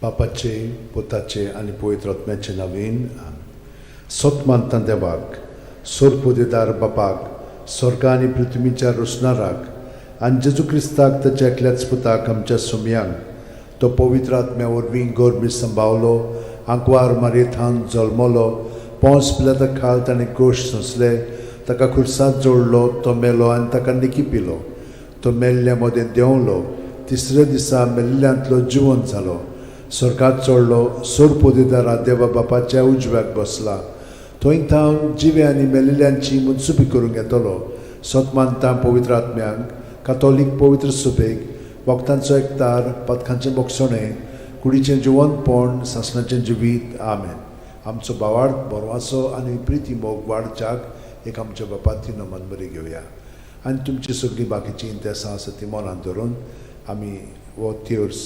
बापाचे, पुताचे आनी पवित्र आत्म्याचे नवीन. सत मानता देवाक, सोरपोदेदार बापाक, स्वर्गा आनी पृथ्वीच्या रोसणाराक, आनी जेजू क्रिस्ताक, ताच्या एकल्याच पुताक, आमच्या सुमयांक, तो पवित्र आत्म्या वरवीं गर्भी संभावलो, आंकवार मारयेथावन जल्मलो, पोंस पिलाता खाल ताणें गोश्ट सोंसले, ताका खुर्सात जोडलो, तो मेलो आनी ताका निकी पिलो, तो मेल्ल्या मदें देंवलो, तिसऱ्या दिसा मेल्ल्यांतलो जिवंत जालो, स्वर्गात चडलो, सोरपोदेदारा देवा बापाच्या उजव्याक बसला, थंय थावन जिवे आनी मेल्ल्यांची मुनसुबी करूंक येतलो. सत मानता पवित्र आत्म्यांक, कातोलीक पवित्र सुबेक, वखदांचो एकतार, पदकांचें बोगसणें, कुडीचें जिवंतपण, सासणाचें जिवीत. आमेन. आमचो भावार्थ, बरवासो आनी प्रिती मोग वाडच्याक एक आमच्या बापाती नमन बरी घेवया आनी तुमची सगळीं बाकीचीं इंतेसां आसा ती मनांत धरून आमी हो तेर्स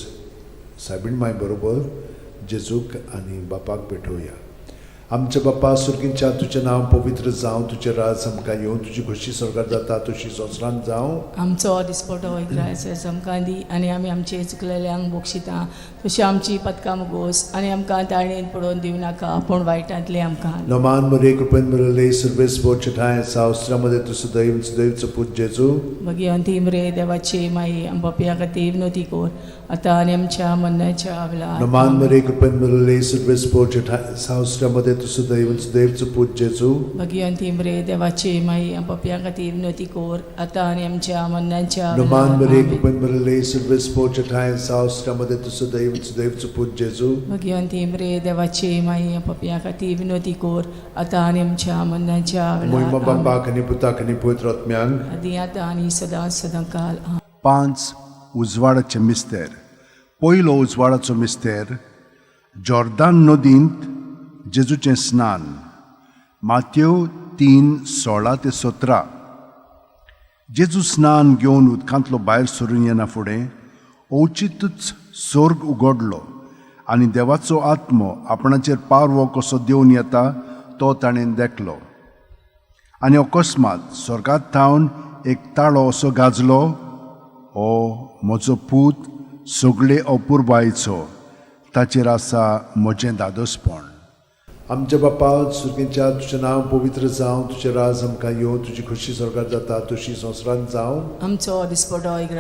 सायबीण माय बरोबर जेजूक आनी बापाक भेटोवया. आमच्या बापा सुर्गींच्या, तुजें नांव पवित्र जावं, तुजें राज आमकां येवं, तुजी खोशी स्वर्गार जाता तशी संवसारांत जावं. आमचो दिसपटो एक आमकां दी आनी आमी आमचे चुकलेल्यांक बक्षिता तशी आमची पदकां मुगोस आनी आमकां ताळणेन पडोवन दिवं नाका, पूण वायटांतलें आमकां. नमान मरे, कृपेन भरले, सर्वेस्पोर ठांय सावस्त्रामध्ये तूं सदैव सदैवचो पूत जेजू. भगिवंती मरे देवाची माई, आम पापयां खातीर विनवती कर, आतां आनी आमच्या मरणाच्या वेळार. नमान मरे, कृपेन भरले, सर्वेस्पोर ठांय सावस्त्रामध्ये तूं सदैव सदैवचो पूत जेजू. भगिवंती मरे देवाची माई, आम पापयां खातीर विनवती कर, आतां आनी आमच्या मरणाच्या नमान वेळार. मरे, कृपेन भरले, सर्वेस्पोर ठांय सावस्त्रामध्ये तूं सदैव सदैवचो पूत जेजू. भगिवंती मरे देवाची माई, आम पापयां खातीर विनवती कर, आतां आनी आमच्या मरणाच्या मोहिमा वेळार. आमेन. बापाक आनी पुताक आनी पवित्र आत्म्यांक. आदी आतां आनी सदां सदां काल. आमेन. पांच उजवाडाचे मिस्तेर. पयलो उजवाडाचो मिस्तेर, जॉर्दान नदींत जेजूचें स्नान, मात्यो 3:16 ते 17. जेजू स्नान घेवन उदकांतलो भायर सरून येना फुडें अवचितूच स्वर्ग उगडलो आनी देवाचो आत्मो आपणाचेर पारवो कसो देवन येता तो ताणें देखलो. आनी अकस्मात स्वर्गात थावन एक ताळो असो गाजलो, "हो म्हजो पूत, सगळे अपुरबायचो, ताचेर आसा म्हजें दादोसपण." आमच्या बापा सुर्गींच्या, तुजें नांव पवित्र जावं, तुजें राज आमकां येवं, तुजी खोशी स्वर्गार जाता तशी संवसारांत जावं. आमचो दिसपटो एक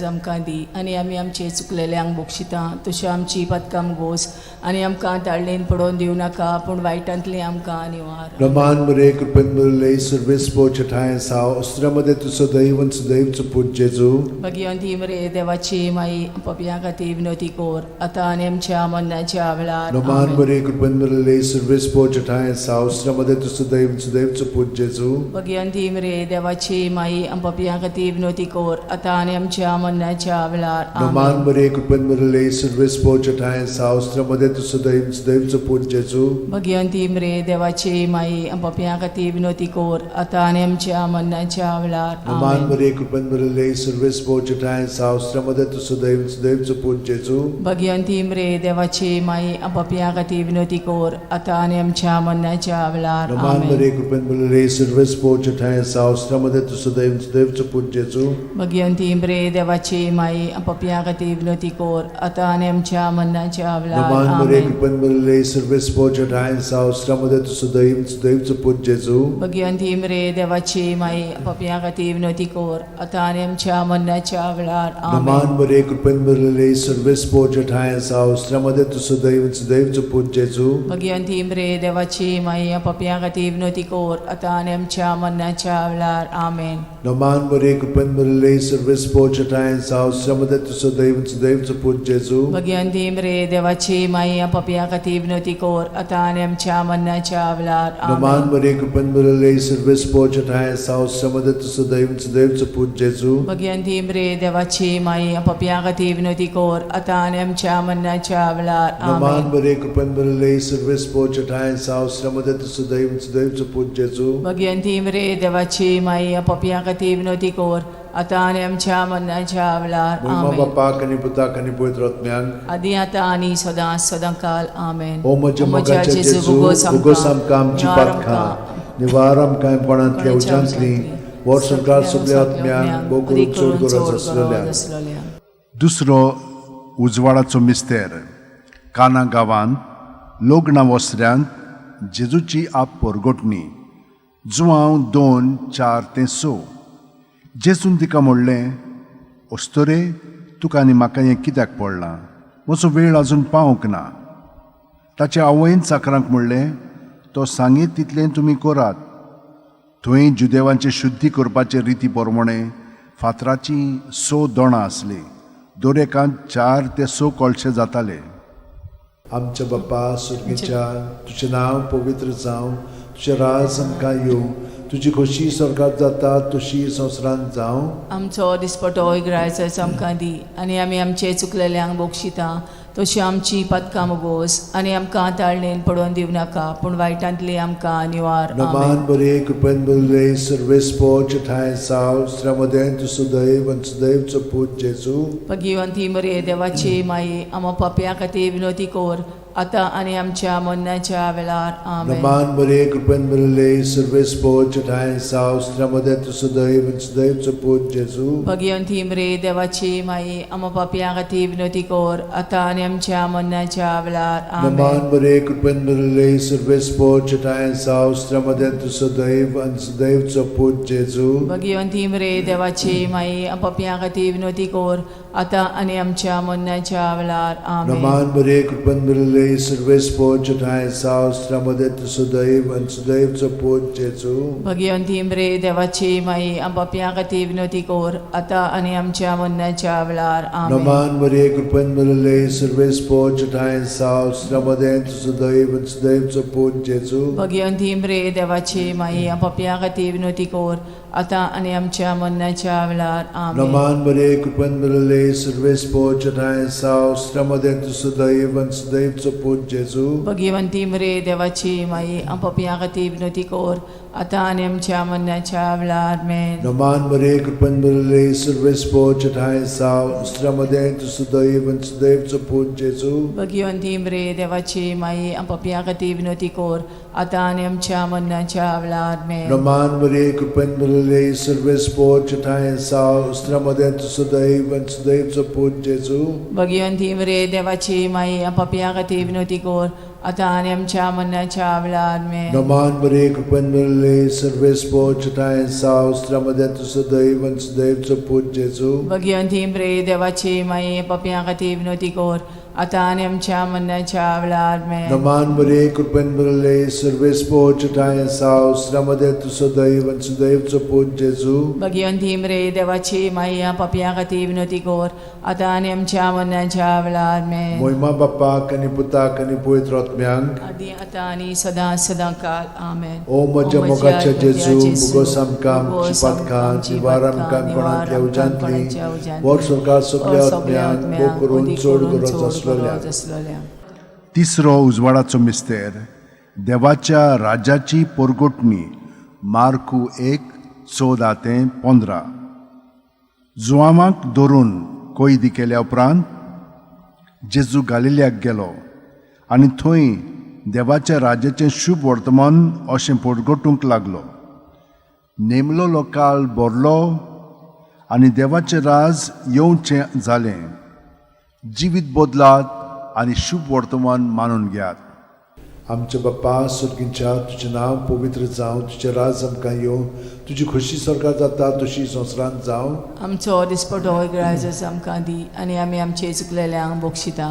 आमकां दी आनी आमी आमचे चुकलेल्यांक बक्षिता तशी आमची पदकां गोस आनी आमकां ताळणेन पडोवन दिवं नाका, पूण वायटांतली आमकां निवार. रमान मरे, कृपेन भरले, सर्वेस्पोर ठांय साव अस्त्र्यामध्ये तूं सदैव सदैवचो पूत जेजू. भगिवंती मरे देवाची माई, पापयां खातीर विनवती कर, आतां आनी आमच्या मरणाच्या वेळार. रमान आमेन. मरे, कृपेन भरले, सर्वेस्पोर ठांय साव अस्त्र्यामध्ये तूं सदैव सदैवचो पूत जेजू. भगिवंती मरे देवाची माई, पापयां खातीर विनवती कर, आतां आनी आमच्या मरणाच्या वेळार. रमान आमेन. मरे, कृपेन भरले, सर्वेस्पोर ठांय साव अस्त्र्यामध्ये तूं सदैव सदैवचो पूत जेजू. भगिवंती मरे देवाची माई, पापयां खातीर विनवती कर, आतां आनी आमच्या मरणाच्या वेळार. रमान आमेन. मरे, कृपेन भरले, सर्वेस्पोर ठांय साव अस्त्र्यामध्ये तूं सदैव सदैवचो पूत जेजू. भगिवंती मरे देवाची माई, पापयां खातीर विनवती कर, आतां आनी आमच्या मरणाच्या वेळार. रमान आमेन. मरे, कृपेन भरले, सर्वेस्पोर ठांय साव अस्त्र्यामध्ये तूं सदैव सदैवचो पूत जेजू. भगिवंती मरे देवाची माई, पापयां खातीर विनवती कर, आतां आनी आमच्या मरणाच्या वेळार. रमान मरे, आमेन. कृपेन भरले, सर्वेस्पोर ठांय साव अस्त्र्यामध्ये तूं सदैव सदैवचो पूत जेजू. भगिवंती मरे देवाची माई, पापयां खातीर विनवती कर, आतां आनी आमच्या मरणाच्या वेळार. रमान आमेन. मरे, कृपेन भरले, सर्वेस्पोर ठांय साव अस्त्र्यामध्ये तूं सदैव सदैवचो पूत जेजू. भगिवंती मरे देवाची माई, पापयां खातीर विनवती कर, आतां आनी आमच्या मरणाच्या वेळार. आमेन. रमान मरे, कृपेन भरले, सर्वेस्पोर ठांय साव अस्त्र्यामध्ये तूं सदैव सदैवचो पूत जेजू. भगिवंती मरे देवाची माई, पापयां खातीर विनवती कर, आतां आनी आमच्या मरणाच्या वेळार. रमान आमेन. मरे, कृपेन भरले, सर्वेस्पोर ठांय साव अस्त्र्यामध्ये तूं सदैव सदैवचो पूत जेजू. भगिवंती मरे देवाची माई, पापयां खातीर विनवती कर, आतां आनी आमच्या मरणाच्या वेळार. रमान आमेन. मरे, कृपेन भरले, सर्वेस्पोर ठांय साव अस्त्र्यामध्ये तूं सदैव सदैवचो पूत जेजू. भगिवंती मरे देवाची माई, पापयां खातीर विनवती कर, आतां आनी आमच्या मरणाच्या वेळार. मोहिमा आमेन. बापाक आनी पुताक आनी पवित्र आत्म्याक. आदी आतां आनी सदां सदां काल. आमेन. ओ म्हज्या मोगाच्या जेजू, उगोस आमकां आमची पातकां, निवार आमकां कोणांतल्या उज्यांतली, व्हर संवसार सगल्या आत्म्यांक, भोव करून चड गरज आसलेल्या. दुसरो उजवाडाचो मिस्तेर. काना गांवांत लग्ना वसऱ्यांत जेजूची आप परगटणी. जुवांव 2:4-6. जेजून तिका म्हणलें, अस्तुरे, तुका आनी म्हाका हें कित्याक पडलां? म्हजो वेळ अजून पावंक ना. ताचे आवयन चाकरांक म्हणलें, तो सांगीत तितलें तुमी करात. थंय जुदेवांचे शुद्धी करपाचे रिती प्रमाणे फातराचीं 6 दोणां आसलीं. दर एकांत 4 ते 6 कळशे जाताले. आमच्या बाप्पा सुर्गीच्या, तुजें नांव पवित्र जावं, तुजें राज आमकां येवं, तुजी खोशी स्वर्गात जाता तशी संवसारांत जावं. आमचो दिसपटो इग्रायचो आमकां दी आनी आमी आमचे चुकलेल्यांक बक्षिता तशी आमची पदकां मोगोस आनी आमकां ताळणेन पडोवन दिवं नाका, पूण वायटांतली आमकां निवार. नमान आमेन. बरे कृपेन बरले सर्वेस्पोच ठांय साव श्रमदें तूं सुदैव आनी सुदैवचो पूत जेजू. भगिवंती मरे देवाची माई, आमा पापया खातीर विनोती कोर आतां आनी आमच्या मरणाच्या वेळार. आमेन. नमान बरे कृपेन बरले सर्वेस्पोच ठांय साव श्रमदें तूं सुदैव आनी सुदैवचो पूत जेजू. भगिवंती मरे देवाची माई, आमा पापया खातीर विनोती कोर आतां आनी आमच्या मरणाच्या वेळार. आमेन. नमान बरे कृपेन बरले सर्वेस्पोच ठांय साव श्रमदें तूं सुदैव आनी सुदैवचो पूत जेजू. भगिवंती मरे देवाची माई, पापया खातीर विनोती कोर आतां आनी आमच्या मरणाच्या वेळार. आमेन. नमान बरे कृपेन बरले सर्वेस्पोच ठांय साव श्रमदें तूं सुदैव आनी सुदैवचो पूत जेजू. भगिवंती मरे देवाची माई, पापया खातीर विनोती कोर आतां आनी आमच्या मरणाच्या वेळार. आमेन. नमान बरे कृपेन बरले सर्वेस्पोच ठांय साव श्रमदें तूं सुदैव आनी सुदैवचो पूत जेजू. भगिवंती मरे देवाची माई, पापया खातीर विनोती कोर आतां आनी आमच्या मरणाच्या वेळार. आमेन. नमान बरे कृपेन बरले सर्वेस्पोच ठांय साव श्रमदें तूं सुदैव आनी सुदैवचो पूत जेजू. भगिवंती मरे देवाची माई, पापया खातीर विनोती कोर आतां आनी आमच्या मरणाच्या वेळार. आमेन. नमान बरे कृपेन बरले सर्वेस्पोच ठांय साव श्रमदें तूं सुदैव आनी सुदैवचो पूत जेजू. भगिवंती मरे देवाची माई, पापया खातीर विनोती कोर आतां आनी आमच्या मरणाच्या वेळार. आमेन. नमान बरे कृपेन बरले सर्वेस्पोच ठांय साव श्रमदें तूं सुदैव आनी सुदैवचो पूत जेजू. भगिवंती मरे देवाची माई, पापया खातीर विनोती कोर आतां आनी आमच्या मरणाच्या वेळार. आमेन. नमान बरे कृपेन बरले सर्वेस्पोच ठांय साव श्रमदें तूं सुदैव आनी सुदैवचो पूत जेजू. भगिवंती मरे देवाची माई, पापया खातीर विनोती कोर आतां आनी आमच्या मरणाच्या वेळार. आमेन. नमान बरे कृपेन बरले सर्वेस्पोच ठांय साव श्रमदें तूं सुदैव आनी सुदैवचो पूत जेजू. भगिवंती मरे देवाची माई, पापया खातीर विनोती कोर आतां आनी आमच्या मरणाच्या वेळार. आमेन. मोहिमा बाप्पाक आनी पुताक आनी पवित्र आत्म्यांक, आदी आतां आनी सदां सदां काल. आमेन. ओ म्हज्या मोगाच्या जेजू, मुगोस आमकां आमची पातकां निवार आमकां कोणांतल्या उज्यांतली, वर सरकार सगल्या आत्म्यांक भोग करून चड गरज आसलेल्या. आसलेल्या. तिसरो उजवाडाचो मिस्तेर, देवाच्या राज्याची परगटणी. मार्कू 1:14-15. जुवांवाक धरून कैदी केल्या उपरांत जेजू गालिल्याक गेलो आनी थंय देवाच्या राज्याचें शुभ वर्तमान अशें परगटूंक लागलो. नेमलोलो काळ भरलो आनी देवाचें राज येवचें जालें. जिवीत बदलात आनी शुभ वर्तमान मानून घेयात. आमच्या बाप्पा सुर्गींच्या, तुजें नांव पवित्र जावं, तुजें राज आमकां येवं, तुजी खोशी स्वर्गात जाता तशी संवसारांत जावं. आमचो दिसपटो इगराजच आमकां दी आनी आमी आमचे चुकलेल्यांक बक्षिता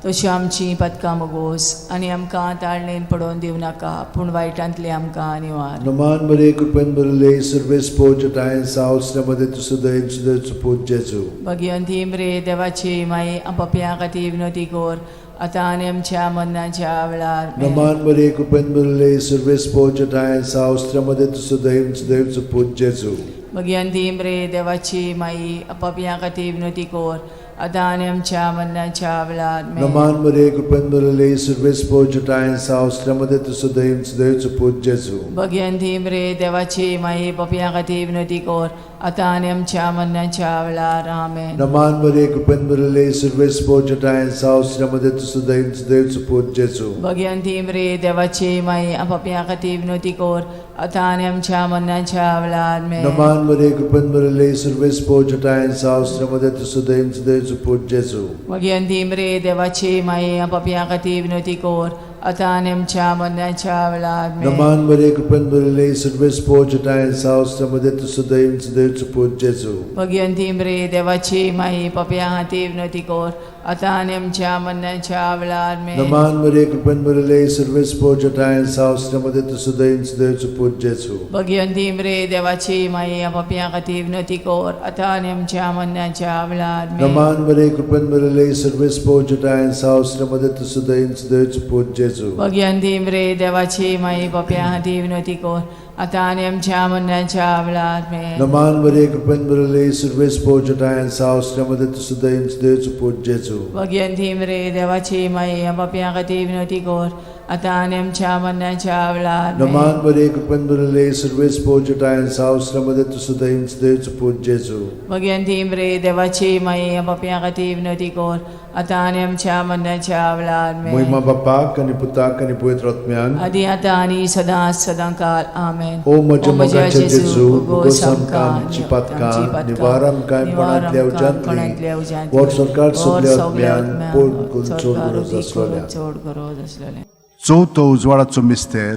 तशी आमची पदकां मोगोस आनी आमकां ताळणेन पडोवन दिवं नाका, पूण वायटांतली आमकां निवार. नमान बरे कृपेन बरले सर्वेस्पोच ठांय साव श्रमदें तूं सुदैव सुदैवचो पूत जेजू. भगिवंती मरे देवाची माई, पापया खातीर विनोती कोर आतां आनी आमच्या मरणाच्या वेळार. आमेन. नमान बरे कृपेन बरले सर्वेस्पोच ठांय साव श्रमदें तूं सुदैव सुदैवचो पूत जेजू. भगिवंती मरे देवाची माई, पापया खातीर विनोती कोर आतां आनी आमच्या मरणाच्या वेळार. आमेन. नमान बरे कृपेन बरले सर्वेस्पोच ठांय साव श्रमदें तूं सुदैव सुदैवचो पूत जेजू. भगिवंती मरे देवाची माई, पापया खातीर विनोती कोर आतां आनी आमच्या मरणाच्या वेळार. आमेन. नमान मरिये, कृपेन भरिल्ले, सुर्वेस पोचटाय सावसऱ्यामध्ये तुजो दैव देवचो पूत जेजू. भगवंती मरे देवाची माई, पापया खातीर विनवती कर, आतां आनी आमच्या मरणाच्या वेळार. आमेन. नमान मरिये, कृपेन भरिल्ले, सुर्वेस पोचटाय सावसऱ्यामध्ये तुजो दैव देवचो पूत जेजू. भगवंती मरे देवाची माई, पापया खातीर विनवती कर, आतां आनी आमच्या मरणाच्या वेळार. आमेन. नमान मरिये, कृपेन भरिल्ले, सुर्वेस पोचटाय सावसऱ्यामध्ये तुजो दैव देवचो पूत जेजू. भगवंती मरे देवाची माई, पापया खातीर विनवती कर, आतां आनी आमच्या मरणाच्या वेळार. आमेन. नमान मरिये, कृपेन भरिल्ले, सुर्वेस पोचटाय सावसऱ्यामध्ये तुजो दैव देवचो पूत जेजू. भगवंती मरे देवाची माई, पापया खातीर विनवती कर, आतां आनी आमच्या मरणाच्या वेळार. आमेन. नमान मरिये, कृपेन भरिल्ले, सुर्वेस पोचटाय सावसऱ्यामध्ये तुजो दैव देवचो पूत जेजू. भगवंती मरे देवाची माई, पापया खातीर विनवती कर, आतां आनी आमच्या मरणाच्या वेळार. आमेन. नमान मरिये, कृपेन भरिल्ले, सुर्वेस पोचटाय सावसऱ्यामध्ये तुजो दैव देवचो पूत जेजू. भगवंती मरे देवाची माई, पापया खातीर विनवती कर, आतां आनी आमच्या मरणाच्या वेळार. आमेन. नमान मरिये, कृपेन भरिल्ले, सुर्वेस पोचटाय सावसऱ्यामध्ये तुजो दैव देवचो पूत जेजू. भगवंती मरे देवाची माई, पापया खातीर विनवती कर, आतां आनी आमच्या मरणाच्या वेळार. आमेन. महिमा बापाक आनी पुताक आनी पवित्र आत्म्याक. आदी आतां आनी सदां सदां काल. आमेन. ओ म्हज्या मोगाचे जेजू, भोगोस आमकां आमची पातकां, निवार आमकां कोणांतल्या उज्यांतली, वर सरकार सगल्या आत्म्यान पोट करून चड गरज आसलेल्या. चड गरज आसलेल्या. चवथो उजवाडाचो मिस्तेर,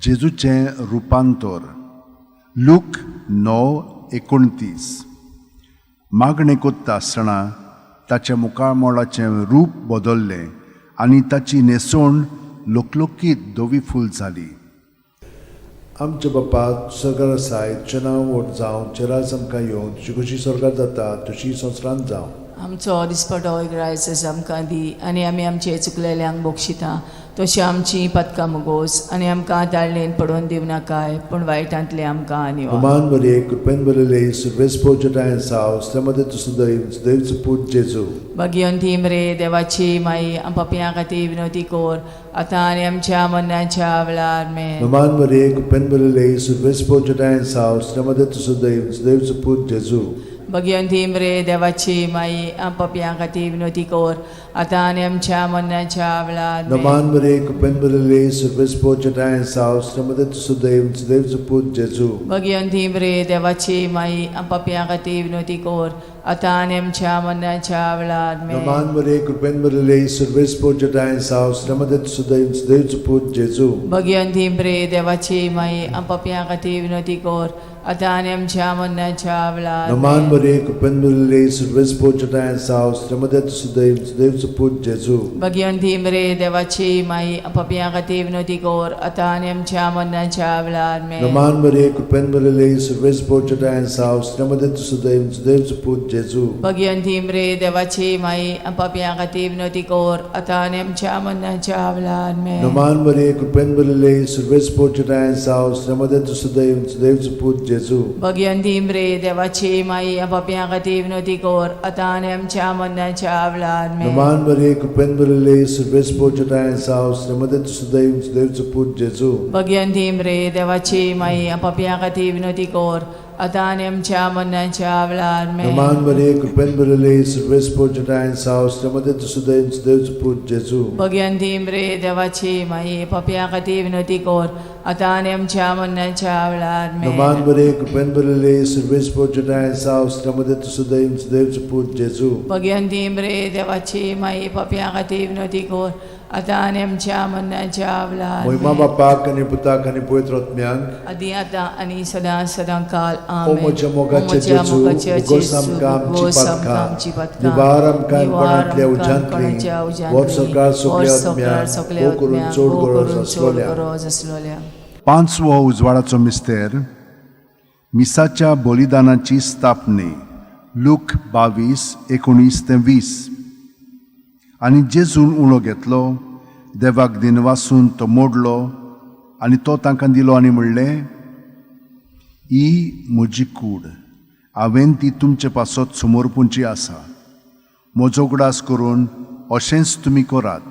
जेजूचें रुपांतर, लूक 9:29. मागणें कोत्ता आसतना ताच्या मुखामळाचें रूप बदल्लें आनी ताची न्हेसवण लोकलोकीत धवी फूल जाली. आमच्या बापा, सरकार आसाय, तुजें नांव व्हड जावं, तुजें राज आमकां येवं, तुजी खुशी स्वर्गार जाता तशी संवसारांत जावं. आमचो दिसपटो एक आमकां दी आनी आमी आमचे चुकलेल्यांक बक्षिता तशी आमची पदकां मुगोस आनी आमकां ताळणेन पडोवन दिवं नाकाय, पूण वायटांतलें आमकां निवार. नमान मरिये, कृपेन भरिल्ले, सुर्वेस पोचटाय साव मध्ये तुजो दैव देवचो पूत जेजू. भगवंती मरे देवाची माई, पापयां खातीर विनवती कर, आतां आनी आमच्या मरणाच्या वेळार. आमेन. नमान मरिये, कृपेन भरिल्ले, सुर्वेस पोचटाय साव मध्ये तुजो दैव देवचो पूत जेजू. भगवंती मरे देवाची माई, पापयां खातीर विनवती कर, आतां आनी आमच्या मरणाच्या वेळार. आमेन. नमान मरिये, कृपेन भरिल्ले, सुर्वेस पोचटाय साव मध्ये तुजो दैव देवचो पूत जेजू. भगवंती मरे देवाची माई, पापयां खातीर विनवती कर, आतां आनी आमच्या मरणाच्या वेळार. आमेन. नमान मरिये, कृपेन भरिल्ले, सुर्वेस पोचटाय साव मध्ये तुजो दैव देवचो पूत जेजू. भगवंती मरे देवाची माई, पापयां खातीर विनवती कर, आतां आनी आमच्या मरणाच्या वेळार. नमान आमेन. मरिये, कृपेन भरिल्ले, सुर्वेस पोचटाय साव मध्ये तुजो दैव देवचो पूत जेजू. भगवंती मरे देवाची माई, पापयां खातीर विनवती कर, आतां आनी आमच्या मरणाच्या वेळार. आमेन. नमान मरिये, कृपेन भरिल्ले, सुर्वेस पोचटाय साव मध्ये तुजो दैव देवचो पूत जेजू. भगवंती मरे देवाची माई, पापयां खातीर विनवती कर, आतां आनी आमच्या मरणाच्या वेळार. आमेन. नमान मरिये, कृपेन भरिल्ले, सुर्वेस पोचटाय साव मध्ये तुजो दैव देवचो पूत जेजू. भगवंती मरे देवाची माई, पापयां खातीर विनवती कर, आतां आनी आमच्या मरणाच्या वेळार. आमेन. नमान मरिये, कृपेन भरिल्ले, सुर्वेस पोचटाय साव मध्ये तुजो दैव देवचो पूत जेजू. भगवंती मरे देवाची माई, पापयां खातीर विनवती कर, आतां आनी आमच्या मरणाच्या वेळार. आमेन. नमान मरिये, कृपेन भरिल्ले, सुर्वेस पोचटाय साव मध्ये तुजो दैव देवचो पूत जेजू. भगवंती मरे देवाची माई, पापयां खातीर विनवती कर, आतां आनी आमच्या मरणाच्या वेळार. आमेन. नमान मरिये, कृपेन भरिल्ले, सुर्वेस पोचटाय साव मध्ये तुजो दैव देवचो पूत जेजू. भगवंती मरे देवाची माई, पापयां खातीर विनवती कर, आतां आनी आमच्या मरणाच्या वेळार. महिमा आमेन. बापाक आनी पुताक आनी पवित्र आत्म्याक. आदी आतां आनी सदां सदां काल. ओ आमेन. म्हज्या मोगाचे ओ म्हज्या जेजू, मोगाचे उगोस जेजू, आमकां आमची उगोस आमकां पातकां, आमची पातकां, निवार आमकां निवार कोणांतल्या आमकां उज्यांतली, कोणाच्या उज्यांतली, वर सरकार सगल्या वर सरकार आत्म्याक, सगल्या भोव करून आत्म्याक, चड भोव गरज करून चड आसलोल्या. गरज आसलोल्या. पांचवो उजवाडाचो मिस्तेर, मिसाच्या बलिदानाची स्थापने, लूक 22:19 ते 20. आनी जेजून उणो घेतलो, देवाक दिनवासून तो मोडलो आनी तो तांकां दिलो आनी म्हणलें, ही म्हजी कूड, हांवें ती तुमचे पासत समर्पूंची आसा. म्हजो उगडास करून अशेंच तुमी करात.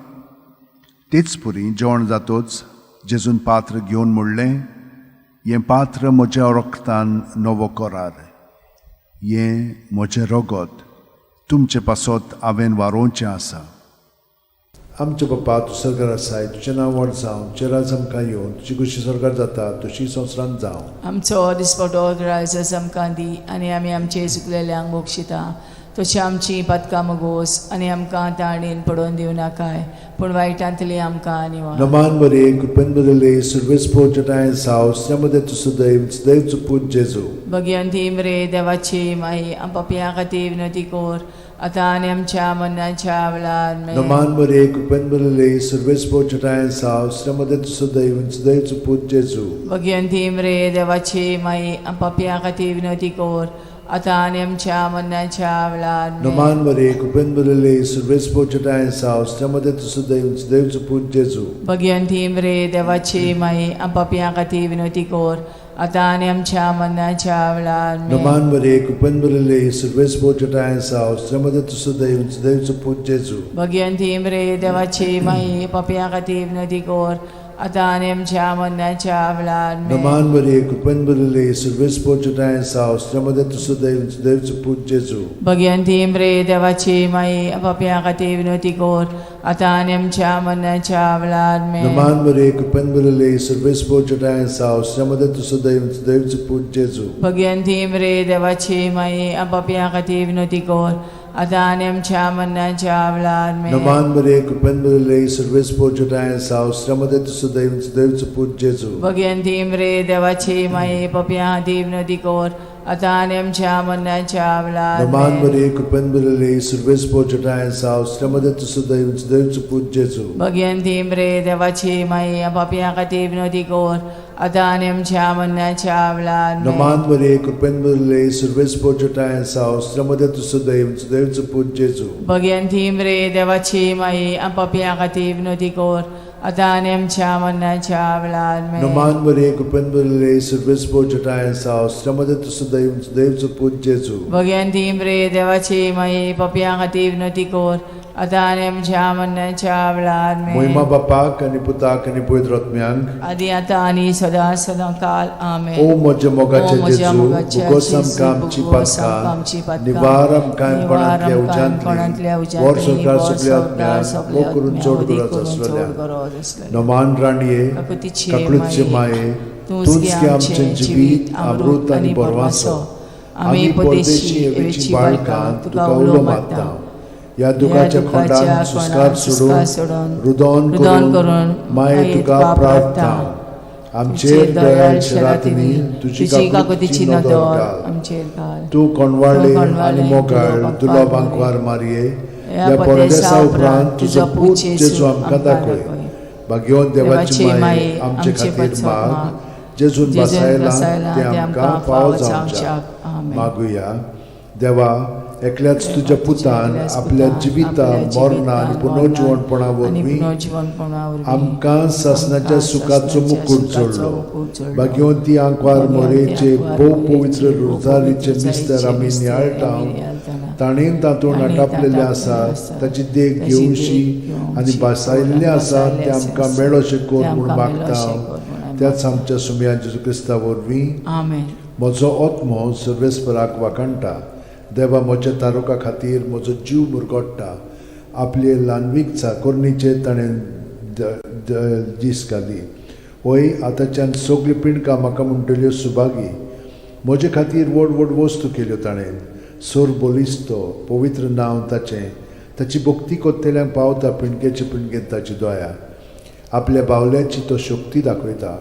तेच परी जेवण जातोच जेजून पात्र घेवन म्हणलें, हें पात्र म्हज्या रक्तान नवो करार. हें म्हजें रगत तुमचे पासत हांवें वारोवचें आसा. आमचे बापा, तूं सरकार आसाय, तुजें नांव व्हड जावं, तुजें राज आमकां येवन, तुजी खुशी सरकार जाता तशी संवसारांत जावं. आमचो दिसपटो रायस आमकां दी आनी आमी आमचे चुकलेल्यांक बक्षिता तशी आमची पातकां मगोस आनी आमकां ताणेन पडोवन दिवं नाकाय पूण वायटांतली आमकां निवार. नमान बरे कृपेन बदले सुरवेस पोचटाय साव मध्ये तूं सदैव सदैव पूत जेजू. भगवंती मरे देवाची माई, आम पापयां खातीर विनवती कर आतां आनी आमच्या मरणाच्या वेळार. आमेन. नमान बरे कृपेन बदले सुरवेस पोचटाय साव मध्ये तूं सदैव सदैव पूत जेजू. भगवंती मरे देवाची माई, आम पापयां खातीर विनवती कर आतां आनी आमच्या मरणाच्या वेळार. आमेन. नमान बरे कृपेन बदले सुरवेस पोचटाय साव मध्ये तूं सदैव सदैव पूत जेजू. भगवंती मरे देवाची माई, आम पापयां खातीर विनवती कर आतां आनी आमच्या मरणाच्या वेळार. आमेन. नमान बरे कृपेन बदले सुरवेस पोचटाय साव मध्ये तूं सदैव सदैव पूत जेजू. भगवंती मरे देवाची माई, पापयां खातीर विनवती कर आतां आनी आमच्या मरणाच्या वेळार. आमेन. नमान बरे कृपेन बदले सुरवेस पोचटाय साव मध्ये तूं सदैव सदैव पूत जेजू. भगवंती मरे देवाची माई, पापयां खातीर विनवती कर आतां आनी आमच्या मरणाच्या वेळार. आमेन. नमान बरे कृपेन बदले सुरवेस पोचटाय साव मध्ये तूं सदैव सदैव पूत जेजू. भगवंती मरे देवाची माई, पापयां खातीर विनवती कर आतां आनी आमच्या मरणाच्या वेळार. आमेन. नमान बरे कृपेन बदले सुरवेस पोचटाय साव मध्ये तूं सदैव सदैव पूत जेजू. भगवंती मरे देवाची माई, पापयां खातीर विनवती कर आतां आनी आमच्या मरणाच्या वेळार. नमान आमेन. बरे कृपेन बदले सुरवेस पोचटाय साव मध्ये तूं सदैव सदैव पूत जेजू. भगवंती मरे देवाची माई, पापयां खातीर विनवती कर आतां आनी आमच्या मरणाच्या वेळार. आमेन. नमान बरे कृपेन बदले सुरवेस पोचटाय साव मध्ये तूं सदैव सदैव पूत जेजू. भगवंती मरे देवाची माई, पापयां खातीर विनवती कर आतां आनी आमच्या मरणाच्या वेळार. आमेन. नमान बरे कृपेन बदले सुरवेस पोचटाय साव मध्ये तूं सदैव सदैव पूत जेजू. भगवंती मरे देवाची माई, पापयां खातीर विनवती कर आतां आनी आमच्या मरणाच्या वेळार. आमेन. मोहिमा बापाक आनी पुताक आनी पवित्र आत्म्यांक, आदी आतां आनी सदां सदां काल. आमेन. ओ म्हज्या मोगाचे ओ म्हज्या जेजू, मोगाचे भोगोस जेजू, आमकां आमची भोगोस आमकां आमची पातकां, पातकां, निवार आमकां निवार कोणांतल्या आमकां कोणांतल्या उज्यांतली, उज्यांतली, वर संवसार वर सगल्या संवसार आत्म्यांक, सगल्या मोग करून आत्म्यांक, चड वदी गरज करून चड आसलेल्या. गरज आसलेल्या. नमान राणये, काकुतीचे काकळूतचे माये, माये, तूंच तूंच गे गे आमचें आमचें जिवीत, अमृत आनी बरवासो. आमी परदेशी एवेची बाळकां तुका उलो मारता. ह्या दुखाच्या खोंडान सुस्कार सोडून, रुदन रुदन करून करून माये तुका प्रार्थना. आमचेर दयाळ शेरातिनी तुजी तुजी काकुतीची काकुतीची नदर नदर घाल. आमचेर घाल. तूं कोणवाळे तूं आनी कोणवाळे, मोगाळ तुजो दुलो बांकवार बांकवार मारये, ह्या ह्या परदेसा परदेसा उपरांत तुजो तुजो पूत पूत जेजू जेजू आमकां आमकां दाखय. दाखय. भाग्यवंत देवाची देवाची माये, माये, आमचे आमचे खातीर पासत माग, माग, जेजून जेजून बसायला बसायला ते आमकां फावो जावच्याक. आमेन. मागुया. देवा, एकल्याच तुज्या पुतान एकल्याच आपल्या पुतान जिविता आपल्या मरणा आनी जिवितान, पुनर्जिवणपणा मरणान आनी वरवीं पुनर्जिवणपणा वरवीं आमकां सासणाच्या आमकां सुखाचो सासणाच्या मुकूट सुखाचो जोडलो. मुकूट जोडलो. भाग्यवंती आंकवार भाग्यवंती मोरेचे आंकवार भोव मोरेचे पवित्र भोव रोजारीचे पवित्र मिस्तर आमी मिस्तर नियाळटा, आमी नियाळटाना, ताणें तातूंत ताणें आटापलेलें तातूंत आसा, आसा, ताची देख ताची देख घेवशी घेवशी आनी भासायल्लें आनी आसा तें भासायल्लें आमकां आसा, मेळोशें तें कर म्हूण आमकां मागता मेळोशें कर म्हूण आमी त्याच आमच्या सुमया जेजू क्रिस्ता वरवीं. आमेन. म्हजो आत्मो सर्वेस्पराक वाखाणटा, देवा म्हज्या तारुका खातीर म्हजो जीव मुरगोट्टा. आपले ल्हानवीक चाकोरणीचेर ताणें दीस घाली. वय आतांच्यान सगळीं पिंडकां म्हाका म्हणटल्यो सुभागी. म्हजे खातीर व्हड व्हड वस्तू केल्यो ताणें. सोर बलिस्तो पवित्र नांव ताचें. ताची भक्ती कोत्तेल्यांक पावता पिंडकेचे पिंडकेंत ताची दया. आपल्या बावल्याची तो शक्ती दाखयता.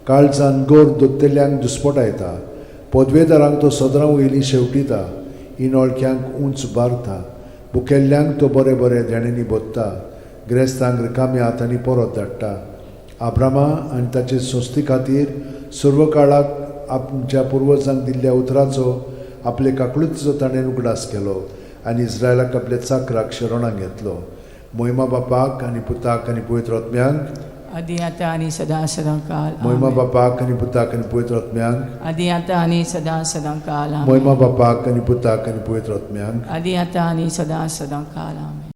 काळजान गोर दोत्तेल्यांक दुस्पटायता. पदवेदारांक तो सदरां वयली शेवटिता. इनोळख्यांक उंच बारता. भुकेल्ल्यांक तो बरें बरें देण्यांनी भोत्ता. गिरेस्तांक रिकाम्या हातांनी परत धाडटा. आब्रामा आनी ताचे संस्थे खातीर सर्व काळाक आमच्या पुर्वजांक दिल्ल्या उतराचो आपले काकळुतीचो ताणें उगडास केलो आनी इस्रायलाक आपल्या चाकराक शरणाक घेतलो. मोहिमा बापाक आनी पुताक आनी पवित्र आत्म्यांक, आदी आतां आनी सदां सदां काल. मोहिमा आमेन. बापाक आनी पुताक आनी पवित्र आत्म्यांक, आदी आतां आनी सदां सदां काल. आमेन. मोहिमा बापाक आनी पुताक आनी पवित्र आत्म्यांक. आदी आतां आनी सदां सदां काल. आमेन.